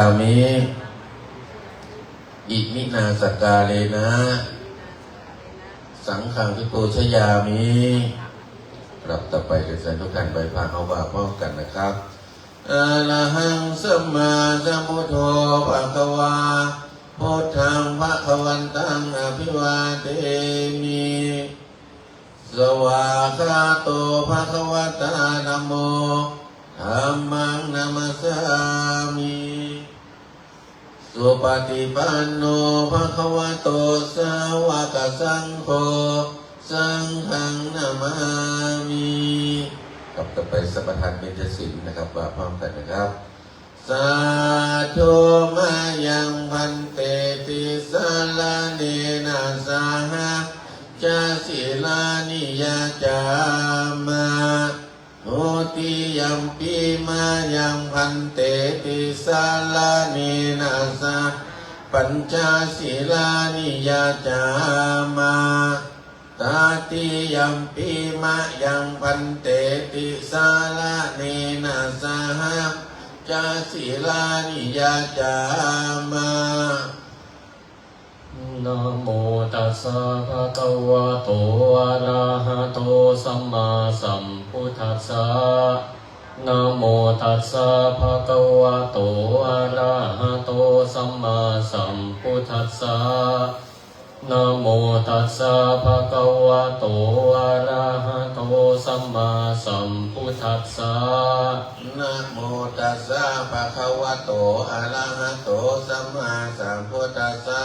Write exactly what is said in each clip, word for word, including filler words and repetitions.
ามิ อิมินา สักการะนะ สังฆัง อภิปูชยามิ ครับ ต่อไปเรียนเชิญทุกท่านไหว้พระ เอาว่าพร้อมกันนะครับ อะระหัง สัมมาสัมพุทโธ ภะคะวา พุทธัง ภะคะวันตัง อะภิวาเทมิ สวากขาโต ภะคะวะตา ธัมโม ธัมมัง นะมัสสามิ สุปะฏิปันโน ภะคะวะโต สาวกสังโฆ สังฆัง นะมามิ ครับ ต่อไปสมาทานเบญจศีลนะครับ ว่าพร้อมกันนะครับ สาธุ มายัง ภันเต ติสะระเณนะ สะหัชฌะ สีลานิ ยาจามา ทุติยัมปิ มายัง ภันเต ติสะระเณนะ สะหัชฌะ ปัญจ สีลานิ ยาจามา ตติยัมปิ มายัง ภันเต ติสะระเณนะ สะหัชฌะ สีลานิ ยาจามา นะโมตัสสะ ภะคะวะโต อะระหะโต สัมมาสัมพุทธัสสะ นะโมตัสสะ ภะคะวะโต อะระหะโต สัมมาสัมพุทธัสสะ นะโมตัสสะ ภะคะวะโต อะระหะโต สัมมาสัมพุทธัสสะ นะโมตัสสะ ภะคะวะโต อะระหะโต สัมมาสัมพุทธัสสะ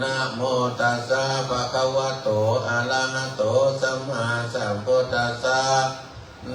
นะโมตัสสะ ภะคะวะโต อะระหะโต สัมมาสัมพุทธัสสะ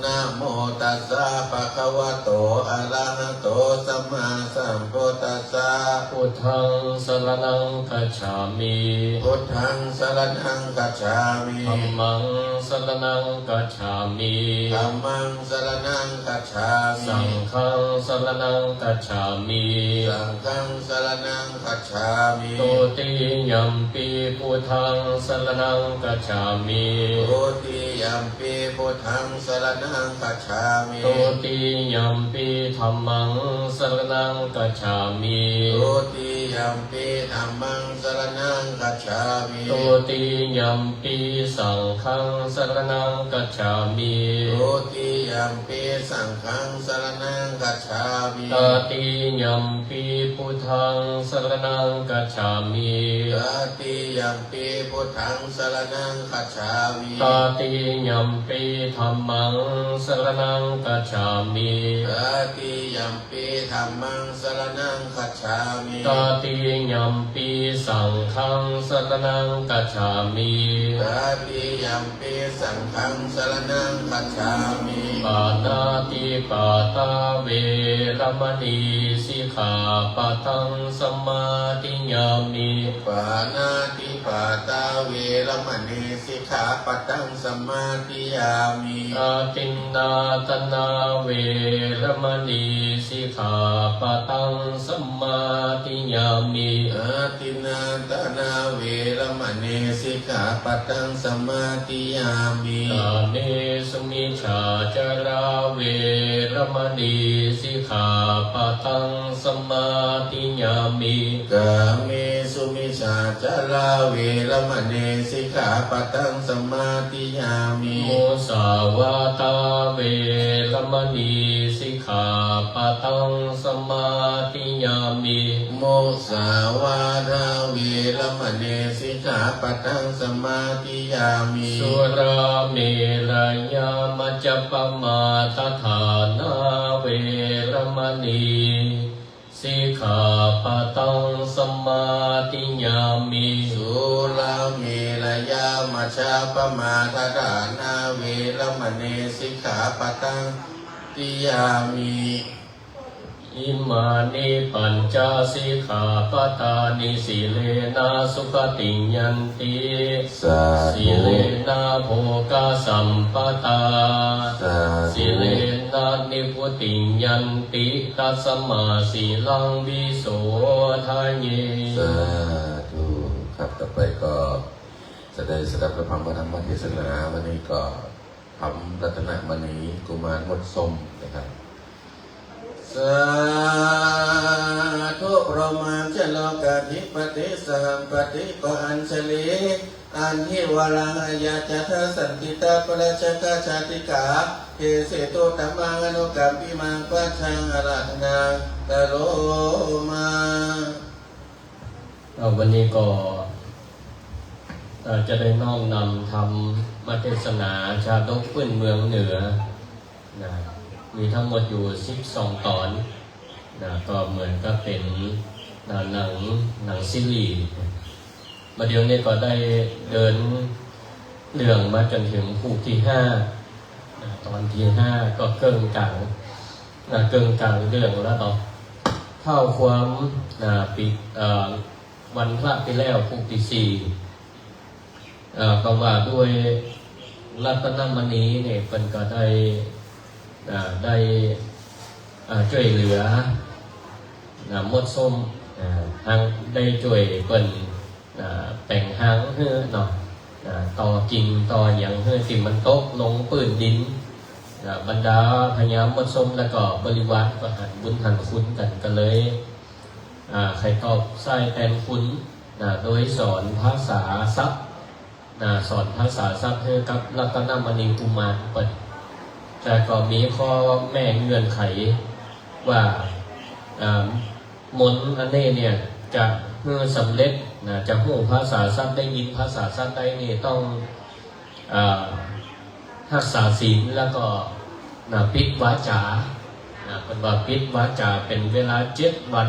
นะโมตัสสะ ภะคะวะโต อะระหะโต สัมมาสัมพุทธัสสะ พุทธัง สะระณัง คัจฉามิ พุทธัง สะระณัง คัจฉามิ ธัมมัง สะระณัง คัจฉามิ ธัมมัง สะระณัง คัจฉามิ สังฆัง สะระณัง คัจฉามิ สังฆัง สะระณัง คัจฉามิ ทุติยัมปิ พุทธัง สะระณัง คัจฉามิ ทุติยัมปิ พุทธัง สะระณัง คัจฉามิ ทุติยัมปิ ธัมมัง สะระณัง คัจฉามิ ทุติยัมปิ ธัมมัง สะระณัง คัจฉามิ ทุติยัมปิ สังฆัง สะระณัง คัจฉามิ ทุติยัมปิ สังฆัง สะระณัง คัจฉามิ ตติยัมปิ พุทธัง สะระณัง คัจฉามิ ตติยัมปิ พุทธัง สะระณัง คัจฉามิ ตติยัมปิ ธัมมัง สะระณัง คัจฉามิ ตติยัมปิ ธัมมัง สะระณัง คัจฉามิ ตติยัมปิ สังฆัง สะระณัง คัจฉามิ ตติยัมปิ สังฆัง สะระณัง คัจฉามิ ปาณาติปาตา เวระมะณี สิกขาปะทัง สะมาธิยามิ ปาณาติปาตา เวระมะณี สิกขาปะทัง สะมาธิยามิ อาทินนาทานา เวระมะณี สิกขาปะทัง สะมาธิยามิ อาทินนาทานา เวระมะณี สิกขาปะทัง สะมาธิยามิ กาเมสุมิจฉาจารา เวระมะณี สิกขาปะทัง สะมาธิยามิ กาเมสุมิจฉาจารา เวระมะณี สิกขาปะทัง สะมาธิยามิ มุสาวาทา เวระมะณี สิกขาปะทัง สะมาธิยามิ มุสาวาทา เวระมะณี สิกขาปะทัง สะมาธิยามิ สุราเมรยะมัจจปมาทฐานา เวระมะณี สิกขาปะทัง สะมาธิยามิ สุราเมรยะมัจจจปมาทฐานา เวระมะณี สิกขาปะทัง สะมาธิยามิ อิมานิปัญจสิกขาปะทานิ สีเลนะสุขติงยันติ สาธุ สีเลนะโภคสัมปะทา สาธุ สีเลนะนิพพุติงยันติ ตัสมาสีลังวิโสทะเย สาธุ ครับ ต่อไปก็จะได้สดับรับฟังพระธรรมเทศนา วันนี้ก็ ธรรมรัตนมณี กุมารมดส้มนะครับ สา กาธิปติ สหัมปติ ปะอัญชลี อันหิวาราหายาจัตถาสันติตา ปะราชกาชาติกา เทเสตุ ธัมมัง อนุกัมปิมัง ปัจฉัง อาราธนา กะโรมา เอ่อ วันนี้ก็ เอ่อ จะได้น้อมนำธรรมเทศนาชาดกพื้นเมืองเหนือ นะ มีทั้งหมดอยู่สิบสองต๋อน นะ ก็เหมือนกับเป๋น นะ หนัง หนังซีรีส์ บ่าเดี่ยวนี้ก็ได้เดินเรื่องมาจ๋นเถิงผูกตี้ห้า นะ ต๋อนตี้ห้าก็เกิ่งกลาง นะ เกิ่งกลางเรื่องแล้วเนาะ เท้าความ นะ ปี๋ เอ่อ วันพระปี๋แล้วผูกตี้สี่ เอ่อ ก็ว่าด้วยรัตนมณีเนี่ย เปิ้นก็ได้ อ่า ได้ อ่า จ้วยเหลือ อ่า มดส้ม อ่า ฮัง ได้จ้วยเปิ้น อ่า แต่งฮังหื้อเนาะ อ่า ต่อกิ่งต่อหยังหื้อตี้มันตกลงปื้นดิน อ่า บรรดาพญามดส้มแล้วก็บริวารก็หันบุญหันคุณกั๋น ก็เลย อ่า ใค่ตอบสายแตนคุณ นะ โดยสอนภาษาศัพท์ นะ สอนภาษาศัพท์หื้อกับรัตนมณีกุมารเปิ้น แต่ก็มีข้อแม้เงื่อนไขว่า อ่า มนต์อันนี้เนี่ย จะหื้อสำเร็จ นะ จะฮู้ภาษาสัตว์ ได้ยินภาษาสัตว์ได้นี่ ต้อง อ่า ฮักษาศีล แล้วก็ นะ ปิดวาจ๋า นะ เปิ้นว่าปิดวาจ๋าเป๋นเวลาเจ็ดวัน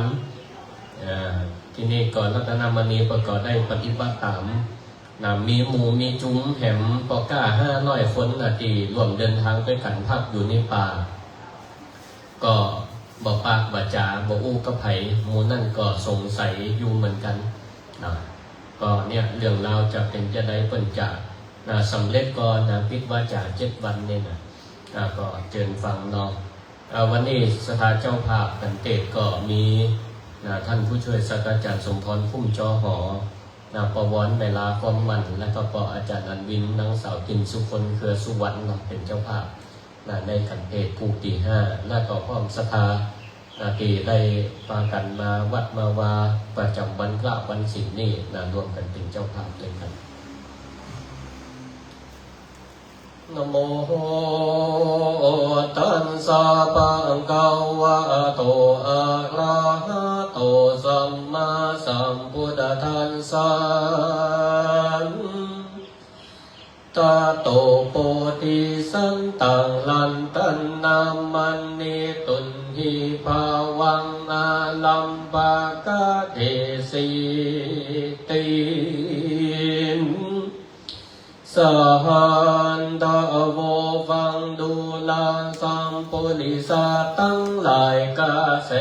อ่า ทีนี้ก็รัตนมณีเปิ้นก็ได้ปฏิบัติต๋าม นะ มีหมู่มีจุมแหม ปอก้าห้าร้อยคนนะ ตี้ร่วมเดินทางไปกั๋นพักอยู่ในป่า ก็บ่ปากบ่จ๋า บ่อู้กับใผ หมู่นั้นก็สงสัยอยู่เหมือนกั๋น นะ ก็เนี่ยเรื่องราวจะเป๋นจาใด เปิ้นจะ นะ สำเร็จก่อ นะ ปิดวาจ๋าเจ็ดวันนี่นะ อ่า ก็เจิญฟังเนาะ อ่า วันนี้ศรัทธาเจ้าภาพกั๋นเตศก็มี นะ ท่านผู้ช่วยศาสตราจารย์สมพร พุ่มจอหอ นะ ปอวอน แม่ลา ความมั่น แล้วก็ปออาจ๋ารย์อันวิน นางสาวกลิ่นสุคน เครือสุวรรณเนาะ เป๋นเจ้าภาพ นะ ในกั๋นเตศผูกตี้ห้า แล้วก็พร้อมศรัทธา นะ ตี้ได้ปากั๋นมาวัดมาวาประจ๋ำวันพระวันศีลนี่ นะ ร่วมกั๋นเป๋นเจ้าภาพตวยกั๋น นะโม ตัสสะ ภะคะวะโต อะระหะโต สัมมาสัมพุทธัสสะ ตะโต โพธิสัตตัง รัตนมณี ตุนหีภาวัง อารัมภะกะเทสิติ สหันทะโว ฟังดูรา สัพปุริสะตังหลาย กระแส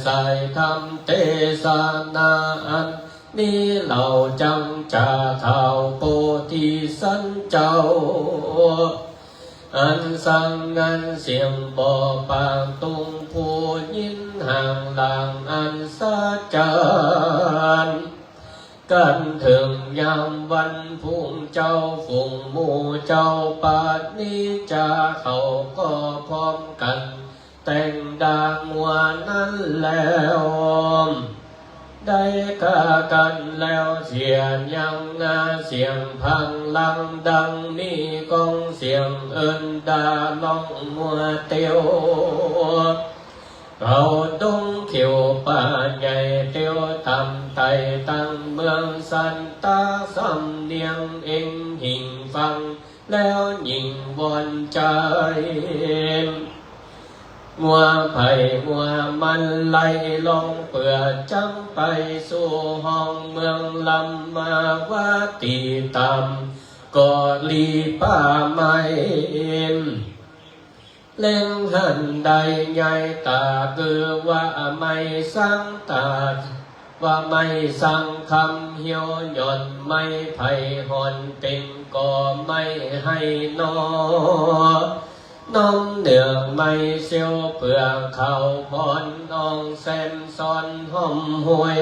สายธรรมเตสนาอัน นี้เฮาจักจะเท้าโพธิสัตว์เจ้า อันสง่าเสียงบ่ปาก ตุงผู้ยินห่างหลังอันสะจรรย์ กั๋นเถิงยามวันพุ่ง เจ้าฝูงหมู่เจ้าปาดนี้จะเข้าก็พร้อมกั๋น แต่งดางว่านั้นแล้ว ได้กากั๋นแล้วเสีย ยังนาเสียงพังลังดังมีก้องเสียงเอิ้นด่าร้องมัวเตียว เขาดงเขียวป่าใหญ่เตียวต่ำไต่ตั้งเมืองสันตา สำเนียงเอ็งหิ่งฟัง แล้วยิ่งหวั่นใจ งัวไผงัวมันไหลลงเปื้อ จั้งไปสู่ห้องเมืองลำมาวาตีต่ำ ก็ลีป่าไม้ เล็งหันได้ใหญ่ต๋า คือว่าไม้สังตา ว่าไม้สังคำเหี่ยวหย่อน ไม้ไผ่ห่อนเต็มก่อไม้ไฮ่หนอ น้อมเนืองไม้เสียวเปื้อ เขาบอนน้องแซมซ้อนห้อมห้วย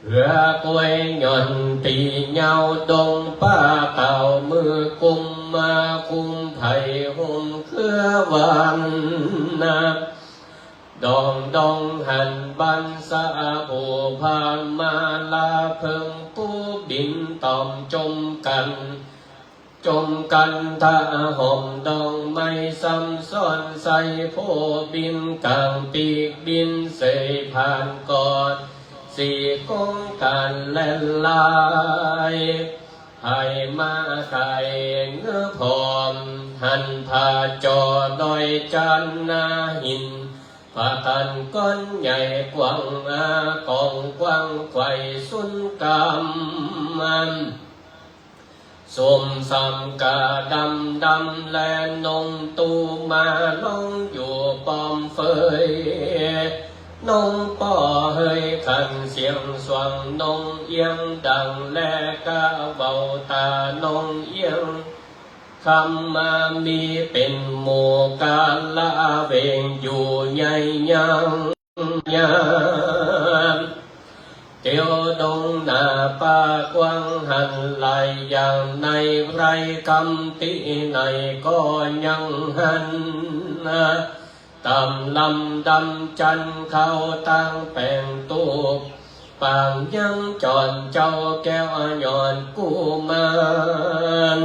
เหือกล้วยหย่อนปีเหย้า ดงป่าเต่ามือกุมมา คุ้มไผ่หุ้มเครือวันนา ดองดองหันบรรษาผู้พามาลาเพิ่งผู้บินต่อมจมกั๋น จมกั๋นทาห่มดองไม้ซ้ำซ้อนใส่ผู้บินก๋างปีกบินเสยผ่านก่อน สี่กงกั๋นแล่นลาย ไผมาไต่เงื้อผอม หันผ่าจ่อดอยจันนาหิน ผาตันก้อนใหญ่กว้างอากองกว้างไขว่สุนกำ สุมสำกาดำดำแลนงตูมาลงอยู่ป้อมเฟย นงป้อเฮยขันเสียงสว่างนงเอี้ยงดังแลกาเบาตานงเอี้ยง คำมามีเป๋นหมู่กาละเวงอยู่ใหญ่ยังยาม เตียวดงหน้าป่ากว้างหันหลายอย่างในไพรคำตี้ไหนก็ยังหัน ต๋ามลำดำจันเข้าตั้งแป๋งตูบ ปางยังจอนเจ้าแก้วหยอดกุมาร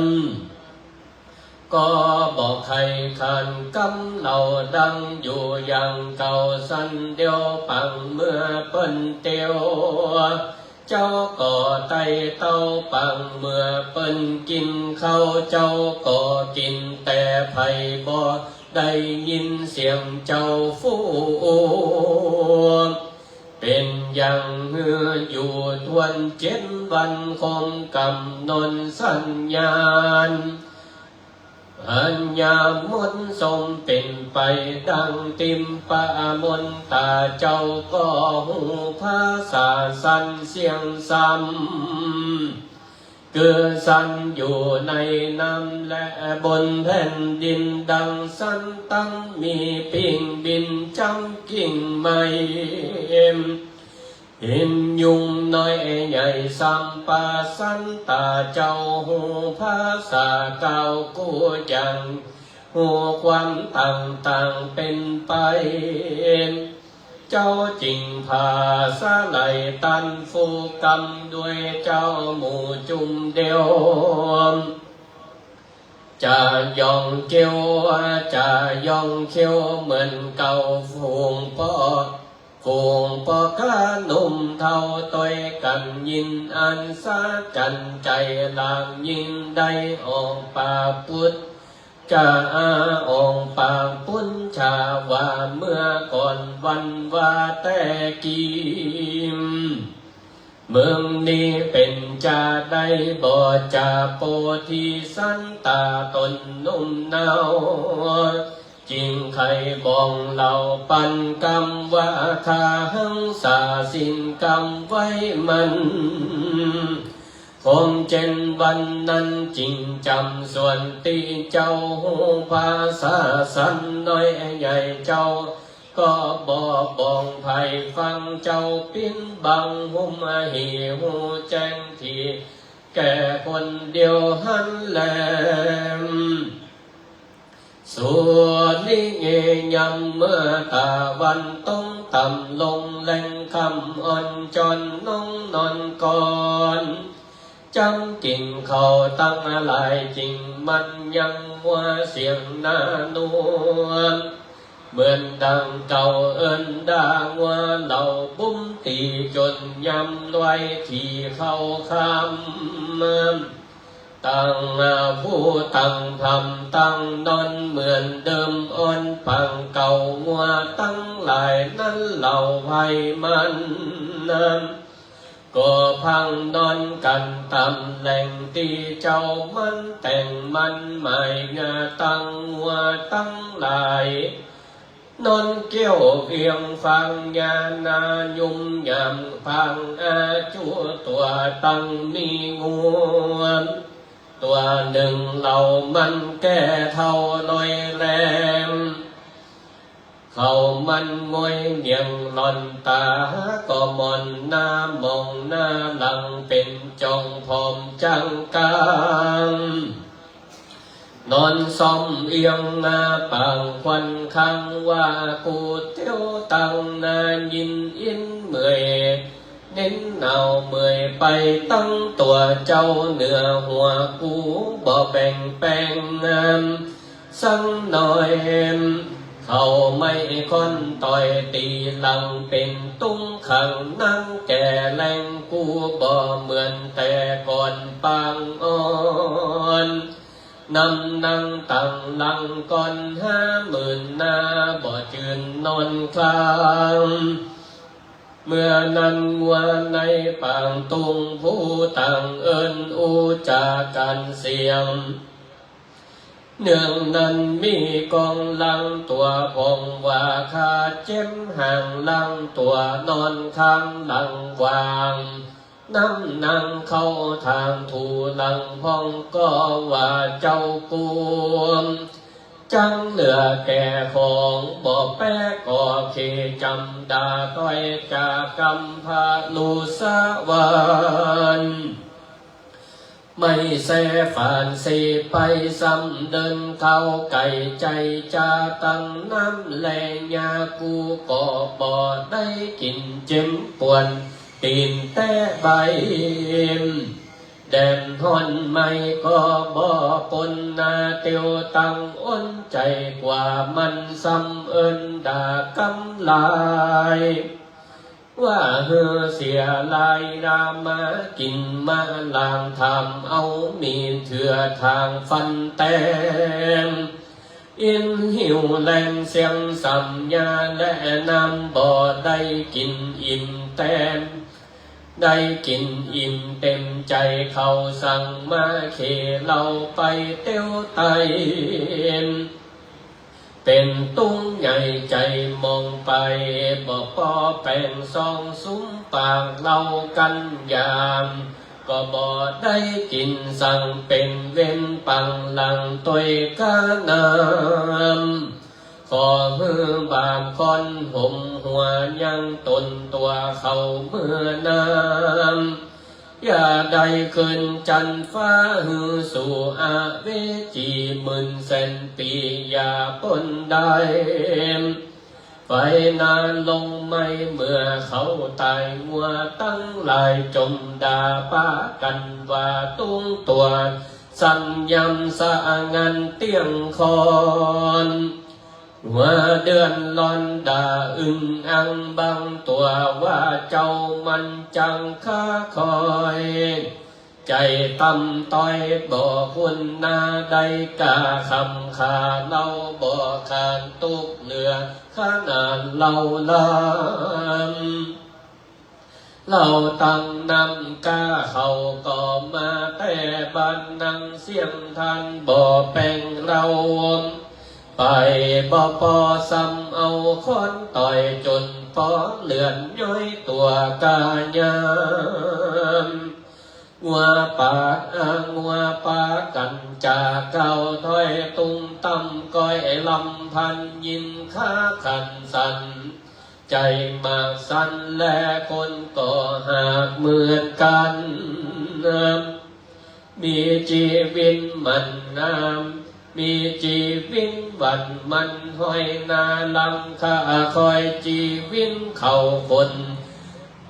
ก็บ่ใค่ขันกำเหล่าดังอยู่อย่างเก่าสันเดียวปางเมื่อเปิ้นเตียว เจ้าก็ไต่เต้าปางเมื่อเปิ้นกิ๋นข้าว เจ้าก็กิ๋นแต่ไผบ่ได้ยินเสียงเจ้าฟู เป๋นอย่างหื้ออยู่ถ้วนเจ็ดวันคงกำหนดสัญญาณ อัญญามนสมเป๋นไปดังติมปะมนต๋าเจ้าก็ฮู้ภาษาสันเสียงซ้ำ คือสันอยู่ในน้ำและบนแผ่นดินดังสันตั้งมีปิ้งบินจ้ำกิ่งไม้ หินยุงน้อยใหญ่ซ้ำปาสันต๋าเจ้าฮู้ภาษาเก่ากู้อย่าง ฮู้ความต่างๆเป๋นไป เจ้าจึงผ่าสลายตันฟูกำด้วยเจ้าหมู่จุมเดียว จะย่องเขี้ยว จะย่องเขี้ยวเหมือนเก่าฝูงป้อ ฝูงป้อข้าหนุ่มเฒ่าตวยกั๋นยินอันสะจันใจ๋หลามยิ่งได้ออกปากปุ๊ด จะอาองค์ปางปุ้นชาว่าเมื่อก่อนวันว่าแต่กี้ เมืองนี้เป๋นจาใดบ่จาโปธิสันต๋าต๋นหนุ่มเนา จึงใค่บ่องเล่าปันกำว่า ข้าหังสาศีลกำไว้มั่น คงเจ็ดวันนั้นจึงจำส่วนตี้เจ้าฮู้ภาษาสันน้อยใหญ่เจ้า ก็บ่บ่องใผฟังเจ้าปิ้นบังหุ้มอหิฮู้แจ้งตี้แก่คนเดียวหั้นแล ส่วนนี้ยามเมื่อตะวันตกต่ำลงแลงค่ำอ่อนจอนนงนอนก่อน จำกิ๋นข้าวตังหลายจึงมันยังมัวเสียงหน้านวล เหมือนดังเก่าเอิ้นด่างัวเหล่าบุ้มตี๋จ๋นยามลวยถี่เข้าค่ำ ตังผู้ตังผำตังนอนเหมือนเดิมอ่อนปางเก่างัวตังหลายนั้นเหล่าไพมัน ก็พังนอนกั๋นต๋ามแหล่งตี้เจ้ามันแต่งมันหมายงาตังงัวตังหลาย นอนเกี้ยวเวียงฟางยานายุมยามฟางอาจูตั๋วตังมีงัวตั๋วนึ่งเหล่ามันแก่เฒ่าลอยแลม เขามันงอยเนียงหล่อนต๋าก็หมอนหน้ามองหน้าหลังเป๋นจองผอมจางกาง นอนซ่อมเอียงหน้าปางควันข้างว่า กูเตียวตังหน้ายินอินเมื่อย เน้นหนาวเมื่อยไปตังตั๋ว เจ้าเหนือหัวกูบ่แบ่งแปงงามสังหน่อย เขาไม้ค้อนต่อยตี๋หลังเป๋นตุ้งขัง นังแก่แล้งกูบ่เหมือนแต่ก่อนปางอ่อน นำนังตังหลังก่อนห้าหมื่นหน้า บ่จืนนอนคลาง เมื่อนั้นงัวในปางตุ้งผู้ต่างเอิ้นอู้จ๋ากั๋นเสียง เนืองนั้นมีกองหลังตั๋วผ่องว่า ข้าเจ็บหางหลังตั๋วนอนข้างหลังวาง น้ำนังเข้าทางถูหลังพ่องก็ว่า เจ้ากู๋ จังเหลือแก่ของบ่แป๊ ก็เขจ๋ำด่าต้อยจากกำพระลูสะวรรค์ ไม่แซ่ฝานเสไปซ้ำ เดินเข้าไก่ใจจาตังน้ำแล ยากู๋ก็บ่ได้กิ๋นเจ็มปวน ตี๋นแต๊ใบ แดดฮ้อนไหม้ก็บ่ปนหน้า เตียวตังอ้นใจ๋กว่ามันซ้ำ เอิ้นด่ากำลาย ว่าหื้อเสียลายรามากิ๋นมาลาง ถามเอามีเถื่อทางฟันแตง อินหิวแลงเสียงสำญา และน้ำบ่ได้กิ๋นอิ่มแตง ได้กิ๋นอิ่มเต็มใจ๋ เขาสั่งมาเขเหล้าไปเตียวไต เป๋นตุ้งใหญ่ใจ๋มองไป บ่ปอแป๋งสองสุมปากเหล้ากั๋นยาม ก็บ่ได้กิ๋นสั่งเป๋นเวรปังหลังตวยก้าน้ำ ขอหื้อบาปค้อนหมหัวยังต๋นตั๋วเข้าเมือน้ำ อย่าได้ขึ้นจั๊นฟ้า หื้อสู่อเวจีหมื่นแสนปี๋ อย่าป๊นได้ ไฟนรกไหม้เมื่อเขาต๋าย งัวตังหลายจ๋มด่าปากั๋นว่า ตุ้งตั๋วสัญญำสะงันเตี้ยงคอน หัวเดือดร้อนด่าอึ่งอ่างบางตั๋วว่า เจ้ามันจังข้าคอย ใจ๋ต่ำต้อยบ่ควรหน้า ได้ก้าคำขาเหล้าบ่ขาน ตุ๊กเหลือขนาดเหล้าลำ เหล้าตังน้ำก้าเขาก็มาแต่บ้าน นังเสี้ยงท่านบ่แป๋งเหล้า ไปบ่ปอซ้ำเอาค้อนต่อยจ๋นปอเลือดย้อยตั๋วก้ายาม งัวปา อา งัวปากั๋นจ๋าก้าวถ้อย ตุ้งต่ำก้อยลำพัน ยินขาขันสั่น ใจ๋มากสั่น และคนก็หากเหมือนกั๋น มีจีวินมันน้ำ มีจีวินวันมันห้อยหน้าหลัง ข้าคอยจีวินเขาคน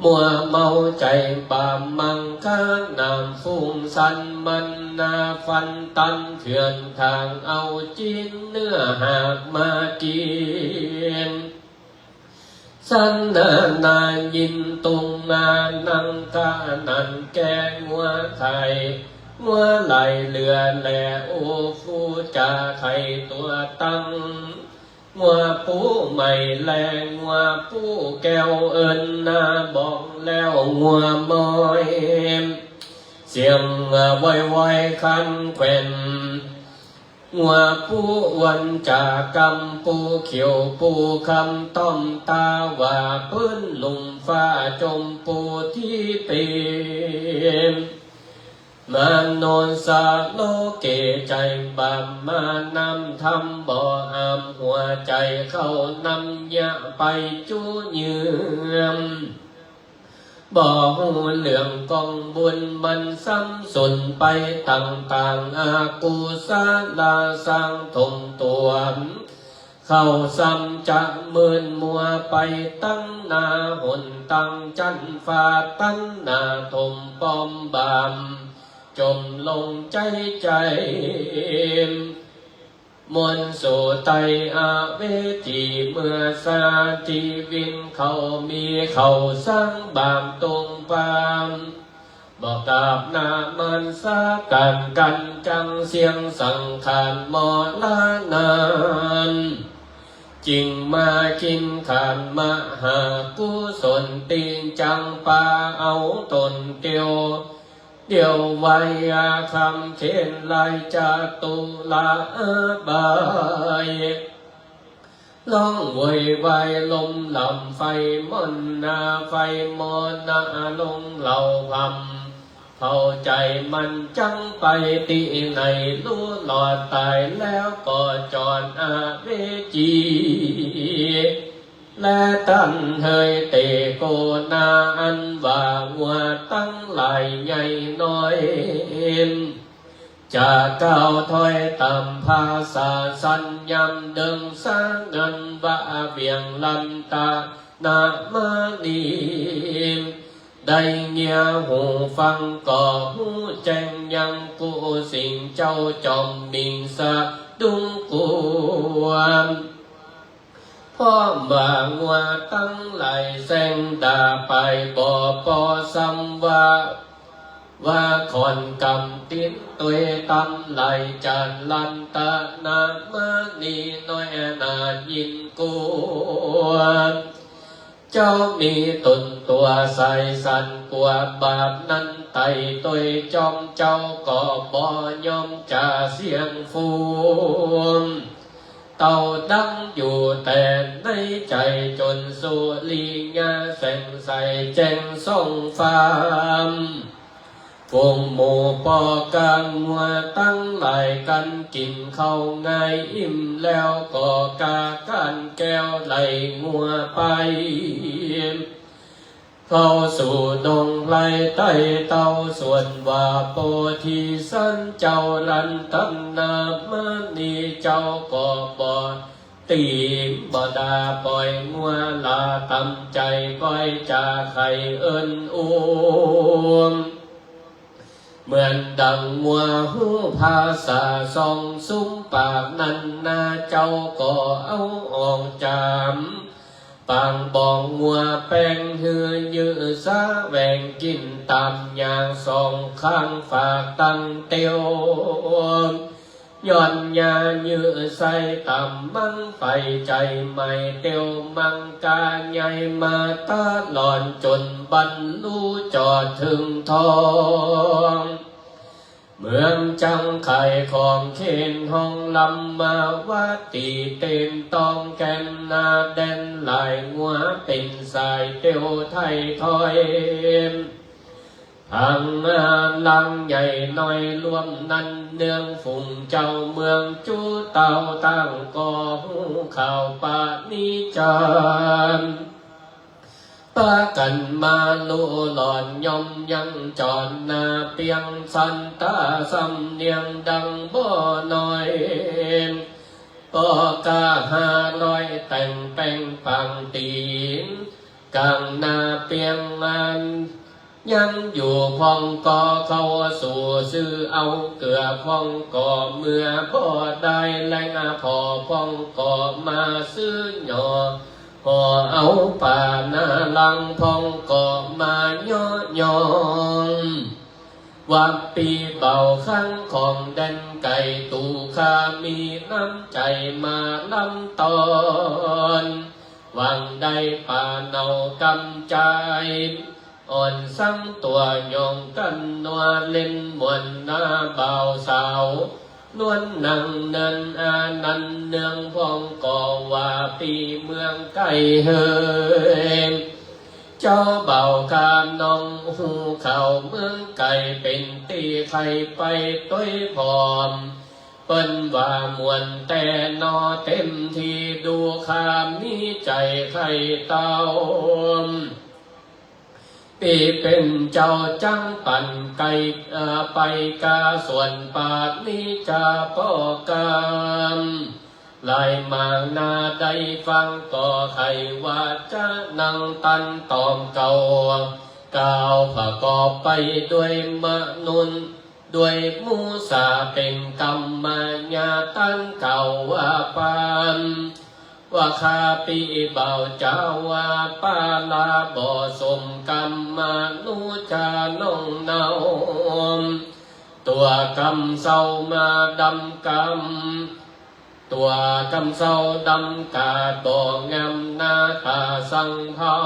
มัวเมาใจ๋บาปมังค่า น้ำฟุ้งสั่นมันหน้าฟันตันเถื่อนทาง เอาจีนเนื้อหากมากิ๋น สันนานายินตุงมานังกานันแก่งัวไข่ งัวไหลเหลือแล โอ้ ฟูจ่าไข่ตั๋วตัง งัวปูใหม่แล งัวปูแก้วเอิ้นหน้าบอกแล้ว งัวม้อย เสียงวอยๆ คันแขวน งัวปูอ้วนจากำ ปูเขียวปูคำ ต้อมตาว่าปื้นลุ่มฟ้า จ๋มปูตี้เป๋น มโนสาโลเก ใจ๋บาปมานำ ทำบ่อามหัวใจ๋ เข้านำยะไปจู้เยื่อม บ่ฮู้เรื่องกองบุญมันซ้ำสูญไปต่างๆ อกุศลาสร้างถมตั๋ว เขาซ้ำจะมืดมัวไปตังหน้าหนตังจั๊นฟ้าตังหน้าถมป้อมบาป จ๋มลงใจ๊ๆ มนต์สู่ไตอเวจี เมื่อสาชีวิตเขามีเขาสร้างบาปตรงปาม บ่กราบนมัสก๋านกั๋นจังเสี้ยงสังขารมรณะนั้น จึงมากิ๋นข้าวมหากุศลตี้จังปาเอาต๋นเตียว เดี๋ยวไว้อาคำเขนไล่จตุราบาย ร้องโวยวายลมลำไฟมนต์นาไฟมนต์นาลงเหล่าพรำ เผาใจ๋มันจังไปตี้ไหน ฮู้รอดต๋ายแล้วก็จอดอเวจี และตันเหยเตโกนา อันว่างัวตังหลายใหญ่น้อย จะก้าวถ้อยต๋ามภาษาสัญญำเดิงสางันว่าเวียงลันตะนะมะนี ได้เงียหูฟังก็ฮู้แจ้งยังกู้สิ่งเจ้าจอมบิ่งสะดุ้งกลัว เพราะว่างัวตังหลายแซงด่าไปบ่ปอซ้ำว่า ว่าขอนกำตี๋นตวยต๋ามไหล่จันลันตะนะมะนีน้อยนายินกลัว เจ้ามีต๋นตั๋วใสสันกลัวบาปนั้นไต่ตวยจอมเจ้าก็บ่ยอมจะเสี้ยงฟูม เต้าดังอยู่แต่ในใจ๋จ๋นสุริยะแสงใสแจ้งส่องฟ้า ฝูงหมู่ป้อก้างัวตังหลายกั๋นกิ๋นข้าวง่ายอิ่มแล้วก็กาก้านแก้วไหล่งัวไป เข้าสู่ดงไพรไต่เต้าส่วนว่าโพธิสัตว์เจ้าลันตะนะมะนีเจ้าก็บ่ ติงบ่ด่าป่อยงัวลาต๋ามใจ๋ก้อยจาใค่เอิ้นอู้ เหมือนดังงัวฮู้ภาษาสองสุมปากนั้นนาเจ้าก็เอาออกจ๋าม ปางบ่องงัวแป้งหื้อยื้อสะแหวงกิ๋นต๋ามอย่างสองข้างฝากตังเตียว ย้อนยายื้อใส่ต๋ามมังไฟใจ๋ใหม่เตียวมังกาใหญ่มาตลอดจ๋นบรรลุจอดเถิงทอง เมืองจังไข่ของเขนห้องลำมาวาตีเต็มต้องแก่นนาแดนหลายงัวเป๋นสายเตียวไถ่ถ้อย ผังงานลังใหญ่น้อยรวมนั้นเนืองฝูงเจ้าเมืองจูเต้าตั้งก็ฮู้ข่าวปานิจจาร ปากั๋นมาลู่หลอนย่อมยังจอนนาเปียงสันตาสำเนียงดังบ่น้อย ป้อก้าห้าร้อยแต่งแป้งปางตี๋น ก๋างนาเปียงงาน ยังอยู่พ่องก็เข้าสู่ซื้อเอาเกลือพ่องก็เมื่อบ่ได้แลงผ่อพ่องก็มาซื้อหย่อ ห่อเอาป่านาลังพ่องก็มาเยาะยอง ว่าปี้เบาข้างของแดนไก๋ตู่ข้ามีน้ำใจ๋มาล้ำต้อน หวังได้ป่าเนาก๋ำใจ๋ อ่อนสังตั๋วยองกั๋นนัวเล่นม่วนนาบ่าวสาว นวลนางเนินอานันเนืองพ่องก็ว่าปี้เมืองไก๋เฮย เจ้าบ่าวข้าน้องฮู้ข่าวเมืองไก๋เป๋นตี้ใค่ไปตวยพร้อม เปิ้นว่าม่วนแต๊หนอเต็มตี้ดูข้ามีใจ๋ใค่เต้า ตี้เป๋นเจ้าจั๊งปั๋นไก่ เอ่อ ไปกาส่วนปาฏิจจาป้อก๋ำ ลายหมางนาได้ฟังก็ใค่ว่าจะนั่งตันตอบเก่า กล่าวประกอบไปด้วยมนุษย์ ด้วยมุสาเป๋นกรรมายาตันกล่าวว่าปาน ว่าข้าปี้บ่าวจ๋าว่าปาลาบ่สมกรรมมานุจจาน้องเนา ตั๋วกำเศร้ามาดำกำ ตั๋วกำเศร้าดำกาดบ่งามหน้าต๋าสังเภา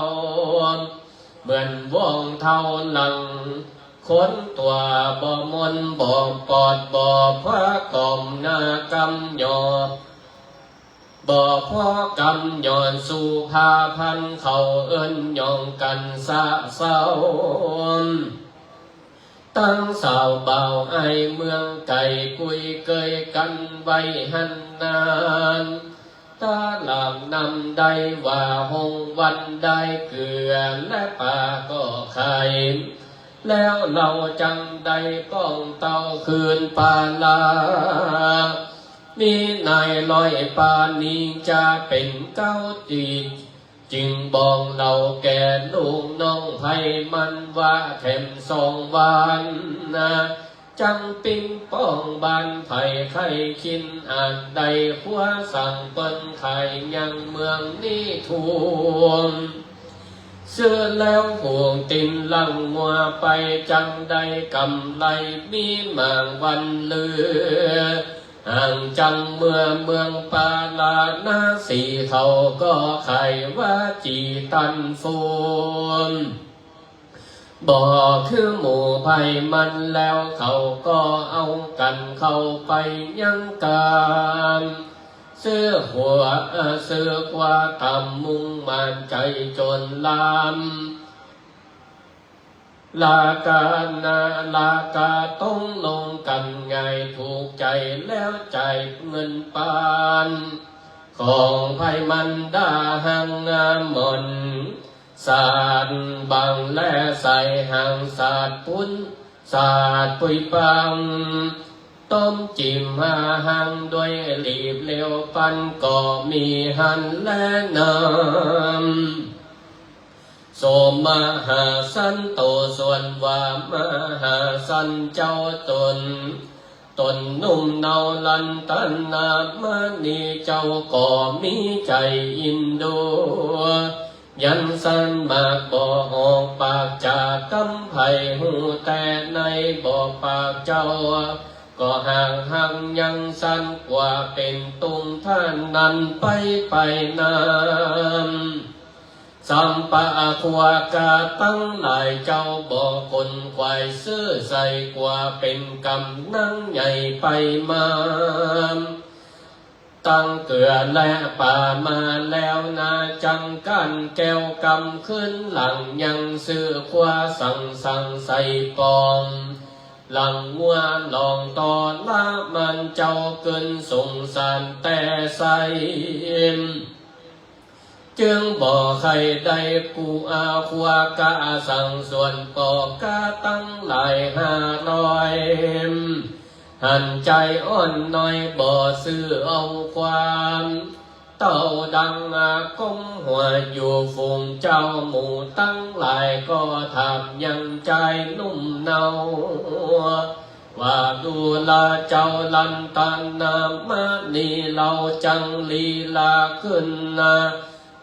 เหมือนวองเทาหลัง คนตั๋วบ่มนบ่ปอดบ่พระกอมหน้ากำหยอด บ่พอกำหยอดสุภาพันธ์เขาเอิ้นหยองกั๋นสะเศร้า ตังสาวบ่าวอ้ายเมืองไก๋กุยเกยกั๋นไว้หั้นนาน ต๋าหลามนำได้ว่าฮงวันได้เกลือและป๋าก็ไข่ แล้วเฮาจั่งได้ป้องเต้าคืนปาลา มีนายร้อยปานีจะเป๋นเก๊าตี้ จึงบอกเล่าแก่ลูกน้องไพมันว่าแถมสองวันนะ จั่งปิ๊งป้องบ้านไผใค่คิดอันใด ครัวสั่งเปิ้นขายยังเมืองนี้ทั่ว ซื้อแล้วผูกตินหลังงัวไป จั่งได้กำไรมีหมางวันเหลือ ห่างจังเมือง เมืองปาราณสีเขาก็ไขว่าจีตันฟูน บ่คือหมู่ไพมันแล้วเขาก็เอากั๋นเข้าไปยังก๋าน ซื้อครัว เอ่อ ซื้อครัวต๋ามมุ่งมั่นใจ๋จ๋นลำ ราคานา ราคาต๋งลงกั๋นง่ายถูกใจ๋แล้วจ่ายเงินปาน ของไพมันดาหังงามหม่อน สาดบังและใส่หังสาดปุ้น สาดปุยปัง ต้มจิ่มหาหังด้วยหลีบเหลวปันก็มีหั้นแลนำ โสมหาสันโต ส่วนว่ามหาสันเจ้าต๋น ต๋นหนุ่มเนาลันตนามณีเจ้าก็มีใจ๋อินดู ยันสันมากบ่ออกปากจากกำไผฮู้แต่ในบ่ปากเจ้า ก็หากหักยังสันกว่าเป๋นตุ้มท่านนั้นไปไปนำ สัมปะครัวกาตังหลายเจ้าบ่ขนขวายซื้อใส่กว่าเป๋นก๋ำนังใหญ่ไปมา ตังเกือและป๋ามาแล้วนา จังก้านแก้วกำขึ้นหลังยังซื้อครัวสั่งสั่งใส่ปอง หลังงัวหลองต่อละมันเจ้าขึ้นสงสารแต่ใส่ จึงบ่ใค่ได้กูอาครัวกาสั่งส่วนปอกาตังหลายห้าร้อย หันใจ๋อ่อนน้อยบ่ซื้อเอาความ เต้าดังอาก้มหัวอยู่ฝูงเจ้าหมู่ตังหลายก็ถามยังใจ๋หนุ่มเนา ว่าดูราเจ้าลันตนามณีเฮาจังลีลาขึ้นนา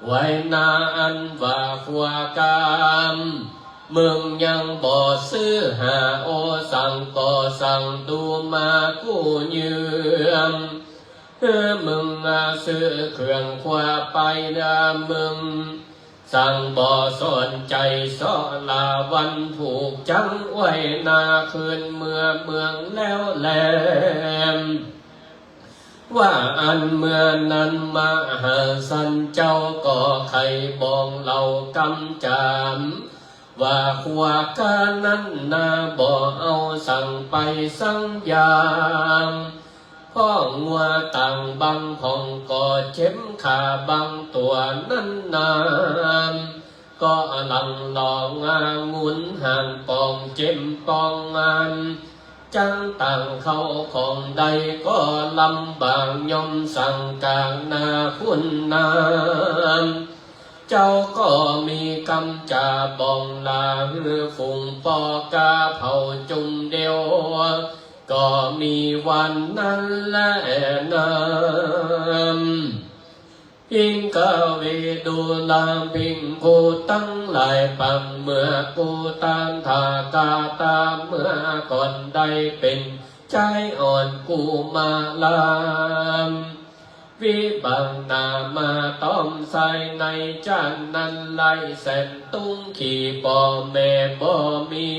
ไว้นาอันว่าครัวกาม มึงยังบ่ซื้อหาโอสั่งก็สั่งดูมากู้ยืม เออ มึงอาซื้อเครื่องครัวไปเด้อมึง สั่งบ่สนใจ๋เสาะลาวันผูกจังอ้วยนาคืนเมือเมืองแล้วแล ว่าอันเมื่อนั้นมหาสันเจ้าก็ใค่บอกเล่ากำจาม ว่าครัวกานั้นนาบ่เอาสั่งไปสังยาง พ่องัวต่างบางพ่องก็เจ็บขาบางตั๋วนั้นนา ก็หลั่งหลองงุนหางปองเจ็มปองงาม จั้งต่างเข้าของได้ก็ลำบาก ย่อมสั่งจากนาคุณนาม เจ้าก็มีกำจาบองลา หื้อฝูงปอกาเผาจุ่มเดียว ก็มีวันนั้นแลนา ภิกขเว ดูราภิกขุตังหลาย ปังเมื่อกุตถาคตาเมื่อก่อนได้เป๋นชายอ่อนกุมาราม วิบากหนามาตอมใส่ในจั้นนั้น ไร้แสนตุ้งขี่ ป้อแม่บ่มี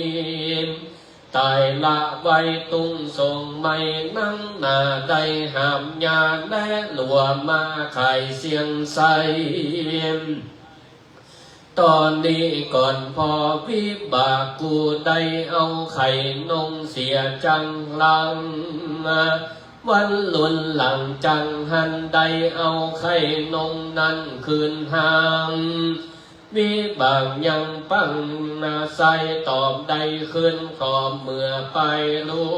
ต๋ายละไว้ตุ้งส่งไหม้ หนังหนาได้หามยาและหลัวมาขายเสี้ยงไส้ ต๋อนนี้ก่อนผ่อวิบาก กูได้เอาไข่นงเสียจั้งหลัง วันลุนหลังจั้งหั้น ได้เอาไข่นงนั้นคืนหาม วิบากยังปังนาใส่ ตอบได้คืนขอเมื่อไปล้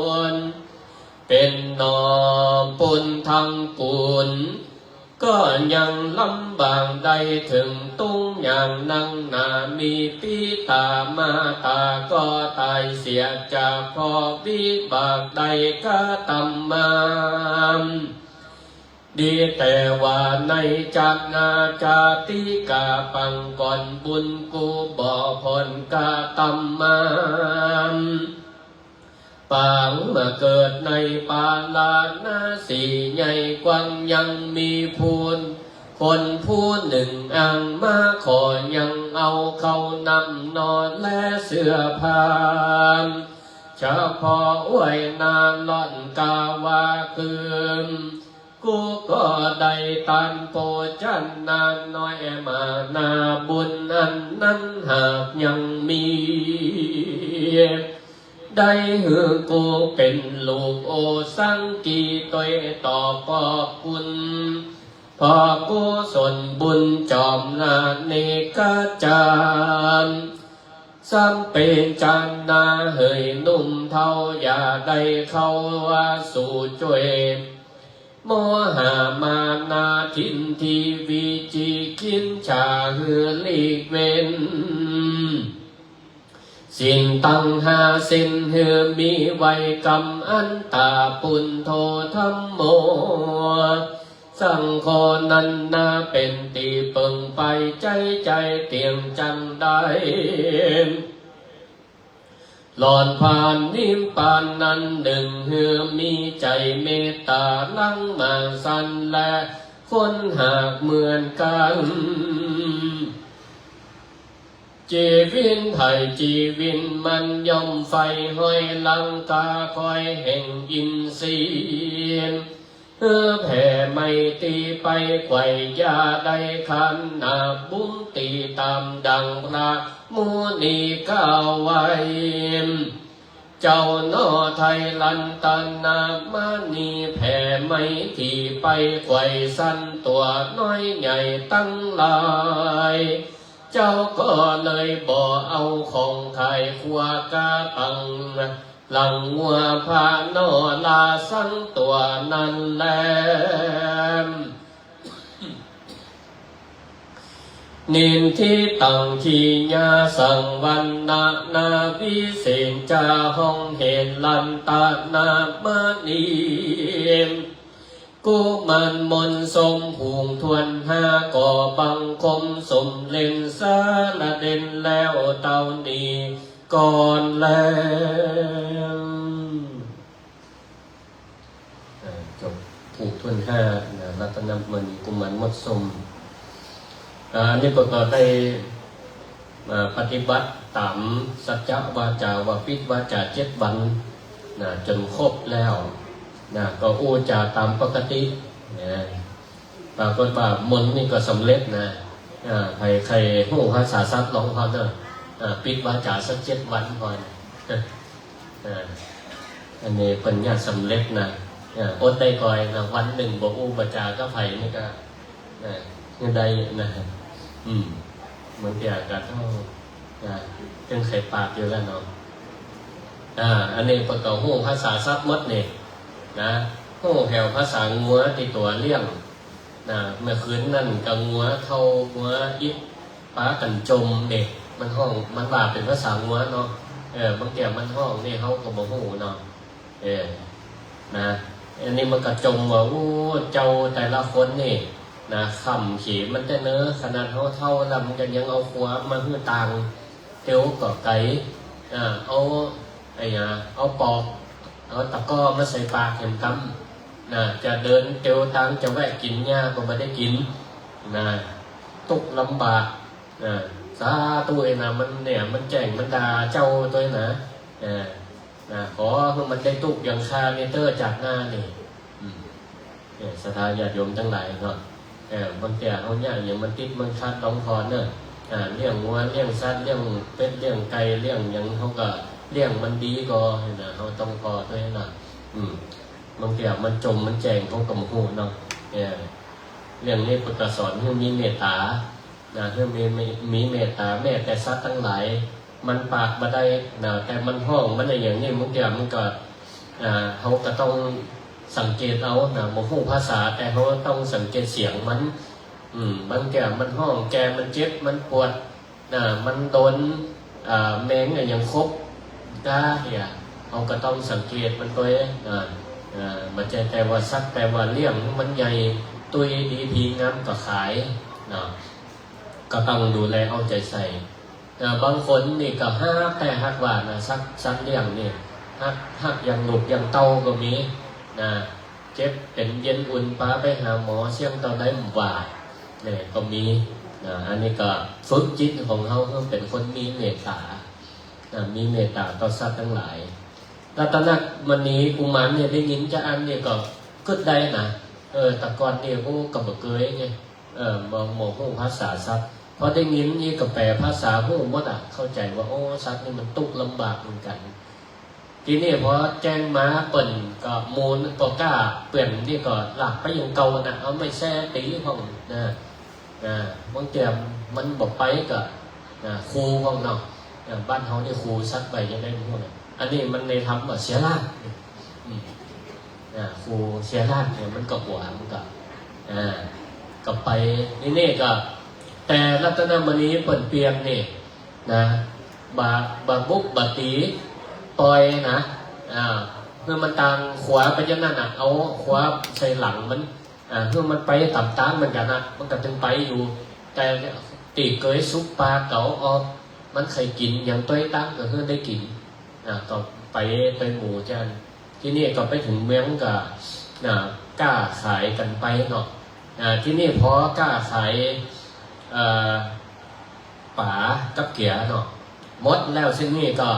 วน เป๋นหน่อปุญทั้งปูน ก็ยังลำบากได้เถิงตุ้งอย่างนักหนา มีปิต๋ามาต๋าก็ต๋ายเสียจาก ผ่อวิบากได้กระตำมา ดีแต่ว่าในจักนาจาติกา ปังก่อนบุญกูบ่ผ่อนกระตำมา ปางเมื่อเกิดในปาราณสีใหญ่กว้าง ยังมีผู้คนผู้นึ่งอ้างมาขอ ยังเอาเข้าน้ำนอนและเสื้อผ้า เฉพาะอ้วยนาล่อนกาว่าคืน กูก็ได้ตานโภชนาน้อยมานา บุญอันนั้นหากยังมี ได้หื้อกูเป๋นลูกโอสังกี ตวยตอบขอบคุณ ผ่อกุศลบุญจอมนาเนกาจารย์ ซ้ำเป๋นจานาเหยหนุ่มเฒ่า อย่าได้เข้าว่าสู่จ้วย โมหะมานาทินทีวิจิกิจฉาหื้อหลีกเว้น ศีลตังห้าเส้นหื้อมีไว้ กัมมันตะ ปุณโธ ธัมโม สังโฆ นั้นนาเป๋นตี้เปิงไป ใจ๋ใจ๋เตียงจั้งได้ หลอดผ่านนิพพานนั้น นึ่งหื้อมีใจ๋เมตต๋า หลังมาสันและคนหากเหมือนกั๋น จีวิตใผจีวิตมัน ย่อมใฝ่ห้อยหลัง กาคอยแห่งอินทรีย์ หื้อแผ่ไมตรีไปไขว่ อย่าได้ขันนาบุญตี้ต๋ามดั่งพระมุนีกล่าวไว้ เจ้าหนอไทยรัตนมณี แผ่ไมตรีไปไขว่สันตั๋วน้อยใหญ่ตังหลาย เจ้าก็เลยบ่เอาของขายครัวกาตัง หลังงัวพระนอราสังตั๋วนั้นแล นิทธิตัง ขีณาสังวรณานาวิเศษจา ห้องเหตุรัตนมณี กุมารมนต์สมผูงถ้วนห้า ก็บังคมสมเร็จสารเด่นแล้วเต้านี้ก่อนแล อ่า จบผูกถ้วนห้านะ รัตนมณีกุมารมนต์สม อ่า อันนี้ก็ได้ อ่า ปฏิบัติต๋ามสัจจะวาจาว่าปิดวาจาเจ็ดวันนะ จ๋นครบแล้วนะ ก็อู้จ๋าต๋ามปกตินะ ปรากฏว่ามนต์นี่ก็สำเร็จนะ อ่า ใผ ใผฮู้ภาษาสักลองพอเนาะ อ่า ปิดวาจาสักเจ็ดวันพอนะ อ่า อันนี้เปิ้นญาติสำเร็จนะ อ่า อดได้ก่อยนะ วันนึ่งบ่อู้บ่จ๋ากับใผนี่ก็ อ่า ได้นะ อืม บางเตื้อก็เต้า นะ ตึงใค่ปากอยู่แล้วเนาะ อ่า อันนี้เปิ้นก็ฮู้ภาษาสัตว์หมดนี่ นะ ฮู้แถวภาษางัวตี้ตั๋วเลี้ยง นะ เมื่อคืนนั้นก็งัวเฒ่างัวอิดปากั๋นจ่มนี่ มันฮ้อง มันว่าเป๋นภาษางัวเนาะ เออ บางเตื้อมันฮ้องนี่เฮาก็บ่ฮู้เนาะ เออ นะ อันนี้มันก็จ่มว่า โอ้ เจ้าแต่ละคนนี่ นะ ขำเขวมันแต๊เนอะ ขนาดเฮาเฒ่าแล้วมันก็ยังเอาครัวมาหื้อตาง เตียวก็ไก๋ อ่า เอา ไอ้หยัง เอาปอก เอาตะกร้อมาใส่ปากแหมกำ นะ จะเดินเตียวตาง จะแวะกิ๋นหญ้าก็บ่ได้กิ๋น นะ ตุ๊กลำบาก นะ สาธุเอยนะ มันเนี่ย มันแจ้ง มันด่าเจ้าตวยนะ เออ นะ ขอหื้อมันได้ตุ๊กอย่างข้านี่เต๊อะ จากหน้านี่ อืม เนี่ย ศรัทธาญาติโยมตังหลายเนาะ เออ บางเตื้อเฮายากหยังมันติดมันขัดหลวงพ่อเนอะ อ่า เลี้ยงงัว เลี้ยงสัตว์ เลี้ยงเป็ด เลี้ยงไก่ เลี้ยงหยัง เฮาก็เลี้ยงมันดีก่อ นะ เฮาต้องผ่อตวยนะ อืม บางเตื้อมันจ่มมันแจ้ง เฮาก็บ่ฮู้เนาะ เออ เรื่องนี้เปิ้นก็สอนหื้อมีเมตต๋า นะ หื้อมี มี มีเมตต๋า แม้แต่สัตว์ตังหลาย มันปากบ่ได้ นะ แต่มันฮ้อง มันอะหยังนี่ บางเตื้อมันก็ อ่า เฮาก็ต้องสังเกตเอา นะ บ่ฮู้ภาษา แต่เฮาต้องสังเกตเสียงมัน อืม บางเตื้อมันฮ้องแก่ มันเจ็บ มันปวด นะ มันโดน อ่า แมงอะหยังขบ กาเหีย เฮาก็ต้องสังเกตมันตวย อ่า อ่า บ่ใจ้แต่ว่าสักแต่ว่าเลี้ยงมันใหญ่ ตุ้ยดีพีงามก็ขาย เนาะ ก็ต้องดูแลเอาใจ๋ใส่ อ่า บางคนนี่ก็ฮักแต๊ฮักว่านะ สัตว์ สัตว์เลี้ยงนี่ ฮัก ฮักอย่างลูกอย่างเต้าก็มี นะ เจ็บเป๋นเย็นอุ่นปาไปหาหมอ เสี้ยงเต้าใดบ่ว่า เนี่ย ก็มี นะ อันนี้ก็ฝึกจิตของเฮาหื้อเป๋นคนมีเมตต๋า นะ มีเมตต๋าต่อสัตว์ตังหลาย รัตนมณีกุมารเนี่ยได้ยินจาอั้นเนี่ยก็กึ๊ดได้นะ เออ แต่ก่อนเนี่ย โอ้ ก็บ่เกยไง เออ บ่ บ่ฮู้ภาษาสัตว์ พอได้ยินนี่ก็แป๋ภาษาฮู้หมดอะ เข้าใจ๋ว่า โอ้ สัตว์นี่มันตุ๊กลำบากเหมือนกั๋น ทีนี้พอแจ้งมาเปิ้นก็หมู่บ่กล้าเปื้อนนี่ก็ลากไปอย่างเก่านะ เอาไม้แส้ตี๋พ่องนะ อ่า บางเตื้อมันบ่ไปก็ อ่า ขู่พ่องเนาะ อ่า บ้านเฮานี่ขู่สัตว์ไปจะได้บ่ฮู้นะ อันนี้มันในธรรมว่าเสียหลาด อืม อ่า ขู่เสียหลาดเนี่ยมันก็กั๋ว มันก็ อ่า ก็ไป นี่ นี่ก็ แต่รัตนมณีเปิ้นเปรียบนี่ นะ บ่า บ่าบุบบ่าตี๋ ป่อยนะ อ่า หื้อมันตางขวาไปอย่างนั้นน่ะ เอาขวาใส่หลังมัน อ่า หื้อมันไปต๋ามตางมันกั๋นนะ มันก็ตึงไปอยู่ แต่ตี้เกยสุกปลาเก๋าออก มันใค่กิ๋นหยังตวยตางก็หื้อได้กิ๋น อ่า ก็ไป ไปหมู่จาอั้น ทีนี้ก็ไปเถิงเมืองก็ อ่า ก้าขายกั๋นไปเนาะ อ่า ทีนี้พอก้าขาย เอ่อ ป๋ากับเกียเนาะ หมดแล้ว ทีนี้ก็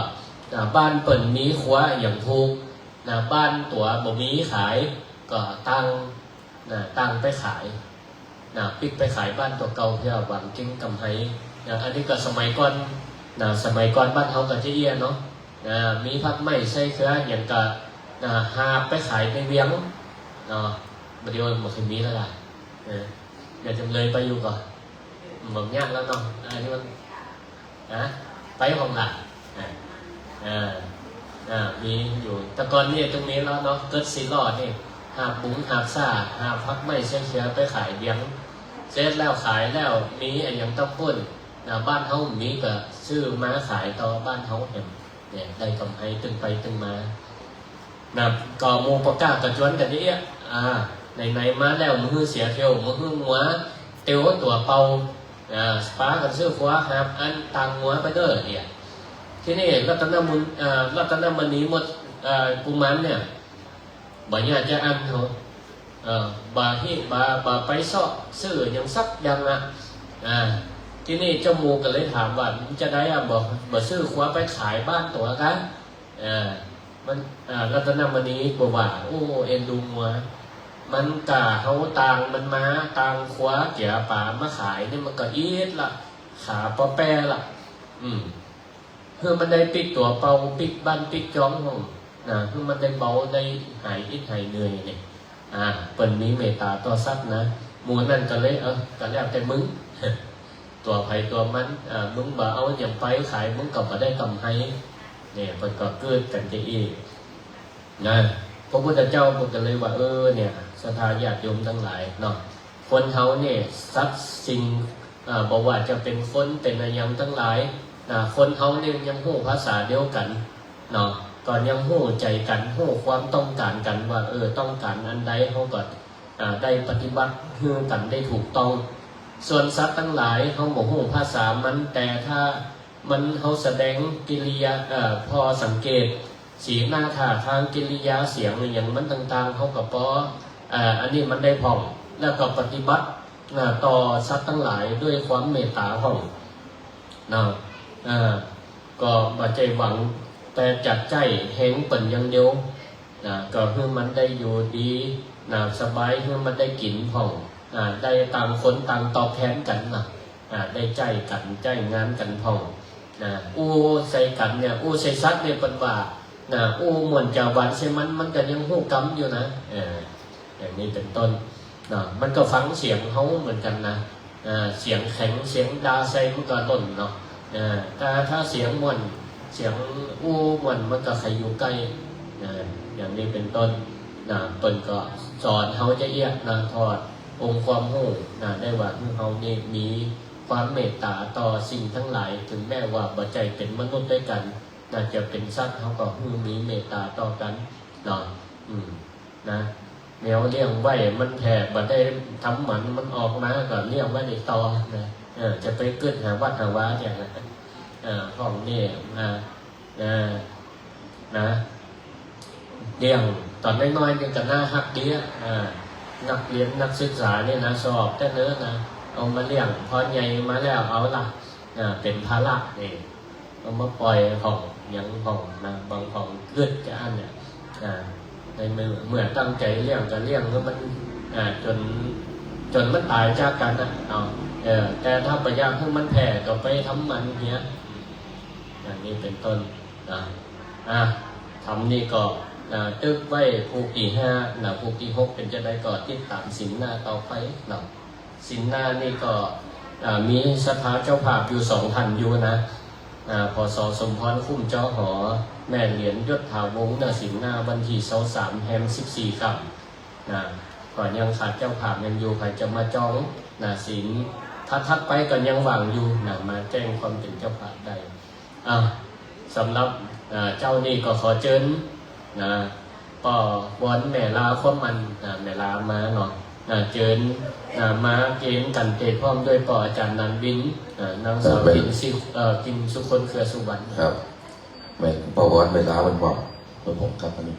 อ่า บ้านเปิ้นมีครัวอะหยังถูก นะ บ้านตั๋วบ่มีขาย ก็ตาง นะ ตางไปขาย นะ ปิ๊กไปขายบ้านตั๋วเก่าเพื่อหวังเก็งก๋ำไร นะ อันนี้ก็สมัยก่อน นะ สมัยก่อนบ้านเฮาก็จะเอี้ยเนาะ นะ มีผักไม้ใส่เขืออะหยังก็ นะ หาบไปขายในเวียง เนาะ บ่าเดี่ยวบ่ค่อยมีแล้วล่ะ เออ เดี๋ยวจะเลยไปอยู่ก่อ บ่ยากแล้วเนาะ อันนี้มัน ฮะ ไปห้องหลัง อ่า อ่า อ่า มีอยู่ แต่ก่อนนี่ตึงมีแล้วเนาะ เกิดสีหล่อนี่ หาบบุ๋ง หาบซ้า หาบผักไม้ใส่เขือไปขายเวียง เสร็จแล้วขายแล้ว มีอะหยังต้องปุ้น นะ บ้านเฮามีก็ซื้อมาขายต่อบ้านเฮาแหม เนี่ย ได้ก๋ำไรตึงไปตึงมา นะ ก็หมู่บ่กล้าก็จวนกั๋นเอี้ย อ่า ไหนๆ มาแล้ว บ่หื้อเสียเที่ยว บ่หื้องัวเตียวตั๋วเป่า อ่า ปากั๋นซื้อครัวหาบอันตางงัวไปเต๊อะเนี่ย ทีนี้รัตนมน อ่า รัตนมณีมด อ่า กุมารเนี่ย บ่อยากจะอั้นเขา เอ่อ บ่าฮิ บ่า บ่าไปเซาะซื้อหยังสักอย่างอะ อ่า ทีนี้เจ้าหมู่ก็เลยถามว่า มันจะใดอะ บ่ บ่ซื้อครัวไปขายบ้านตั๋วกะ เอ่อ มัน อ่า รัตนมณีก็ว่า โอ้ เอ็นดูงัว มันก้าเฮาตางมันมา ตางครัวเกียป๋ามาขายนี่ มันก็อิดละ ขาปอแป้ละ อืม หื้อมันได้ปิ๊กตั๋วเป่า ปิ๊กบ้านปิ๊กจองพ่อง นะ หื้อมันได้เบา ได้หายอิดหายเหนื่อยเนี่ย อ่า เปิ้นมีเมตต๋าต่อสัตว์นะ หมู่นั้นก็เลย เออ ก็แล้วแต่มึง ตั๋วใผตั๋วมัน อ่า มึงบ่เอาหยังไปขาย มึงก็บ่ได้กำไร เนี่ย เปิ้นก็กึ๊ดกั๋นจะอี้ นะ พระพุทธเจ้าเปิ้นก็เลยว่า เออ เนี่ย ศรัทธาญาติโยมตังหลายเนาะ คนเฮาเนี่ย สัตว์สิ่ง อ่า บ่ว่าจะเป๋นคน เป๋นอะหยังตังหลาย นะ คนเฮาเนี่ยยังฮู้ภาษาเดียวกั๋นเนาะ ก็ยังฮู้ใจ๋กั๋น ฮู้ความต้องก๋านกั๋นว่า เออ ต้องก๋านอันใด เฮาก็ อ่า ได้ปฏิบัติหื้อกั๋นได้ถูกต้อง ส่วนสัตว์ตังหลายเฮาบ่ฮู้ภาษามัน แต่ถ้ามัน เฮาแสดงกิริยา เอ่อ ผ่อสังเกต สีหน้าท่าทาง กิริยาเสียงอะหยังมันต่างๆ เฮาก็ปอ เอ่อ อันนี้มันได้พ่อง แล้วก็ปฏิบัติ อ่า ต่อสัตว์ตังหลายด้วยความเมตต๋าพ่อง เนาะ อ่า ก็บ่ใจ้หวังแต่จะใจ๊แฮงเปิ้นอย่างเดียว นะ ก็หื้อมันได้อยู่ดี นะ สบาย หื้อมันได้กิ๋นพ่อง อ่า ได้ต่างคนต่างตอบแทนกั๋นนะ อ่า ได้ใจ๊กั๋น ใจ๊งานกั๋นพ่อง นะ อู้ใส่กั๋นเนี่ย อู้ใส่สัตว์เนี่ย เปิ้นว่า นะ อู้ม่วนจาหวานใส่มัน มันก็ยังฮู้กำอยู่นะ เออ อย่างนี้เป๋นต้น นะ มันก็ฟังเสียงเฮาเหมือนกั๋นนะ อ่า เสียงแข็ง เสียงด่าใส่มันก็ล่นเนาะ อ่า แต่ถ้าเสียงม่วน เสียงอู้ม่วน มันก็ใค่อยู่ใก้ นะ อย่างนี้เป๋นต้น นะ เปิ้นก็สอนเฮาจะเอี้ยะนะ ถอดองค์ความฮู้ นะ ได้ว่า หื้อเฮานี่มีความเมตต๋าต่อสิ่งตังหลาย เถิงแม้ว่าบ่ใจ้เป๋นมนุษย์ตวยกั๋น นะ จะเป๋นสัตว์ เฮาก็หื้อมีเมตต๋าต่อกั๋น เนาะ อืม นะ แมวเลี้ยงไว้มันแผ่ บ่ได้ทำหมัน มันออกมาก็เลี้ยงไว้ในตอนะ เออ จะไปกึ๊ดหาวัดหาวาอย่างนั้น เออ พ่องนี่นะ นะ นะ เลี้ยงต๋อนน้อยๆ นี่ก็น่าฮักดีอะ อ่า นักเฮียนนักศึกษานี่นะ สอบแต๊เน้อนะ เอามาเลี้ยง พอใหญ่มาแล้วเอาละ อ่า เป๋นภาระนี่ เอามาป่อยพ่อง หยังพ่องนะ บางพ่องกึ๊ดจะอั้นเนี่ย อ่า ในเมื่อ เมื่อตั้งใจ๋เลี้ยงก็เลี้ยงหื้อมัน อ่า จ๋น จ๋นมันต๋ายจากกั๋นนะ เนาะ เออ แต่ถ้าบ่อยากหื้อมันแผ่ก็ไปทำหมันเหีย อย่างนี้เป๋นต้นนะ อ่า ธรรมนี่ก็ อ่า ตึกไว้ผูกตี้ห้านะ ผูกตี้หกเป๋นจาใดก็ติดต๋ามศีลหน้าต่อไปเนาะ ศีลหน้านี่ก็ อ่า มีศรัทธาเจ้าภาพอยู่สองต้านอยู่นะ อ่า ผอ.สอ สมพร คุ้มจอหอ แม่เหรียญยศถาวงศ์ เนื้อศีลหน้าวันตี้ซาวสาม แฮมสิบสี่ค่ำนะ ก็ยังขาดเจ้าภาพยังอยู่ ใผจะมาจองนะ ศีลถัดๆ ไปก็ยังว่างอยู่นะ มาแจ้งความเป๋นเจ้าภาพได้ อ่า สำหรับ อ่า เจ๊านี่ก็ขอเจิญ นะ ป้อวอนแม่ลาความมั่น นะ แม่ลามาเนาะ นะ เจิญ นะ มาเกณฑ์กั๋นเตะพร้อมด้วยป้ออาจ๋ารย์นันวิน นะ นางสาว เออ กิ่งสิ เอ่อ กิ่งสุคน เครือสุวรรณ ครับ แม่ ป้อวอนแม่ลามันบอก เออ ผมครับ อันนี้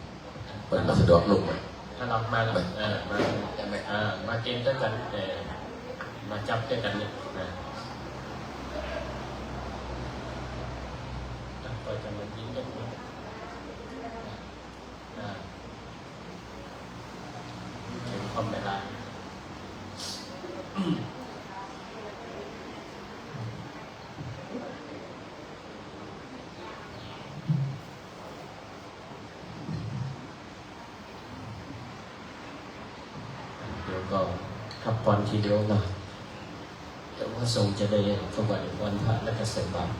มันบ่สะดวกลุกอะ ถ้ารับมาแล้ว ไม่ เออ มา จะไม่ เออ มาเกณฑ์ตวยกั๋น เออ มาจับตวยกั๋นเนี่ย นะ ก็จะมากินกันหมด อ่า เชิญพร้อมเวลา เดี๋ยวก็พักผ่อนทีเดียวนะ แต่ว่าสงฆ์จะได้ถวายพรพระและก็ใส่บาตร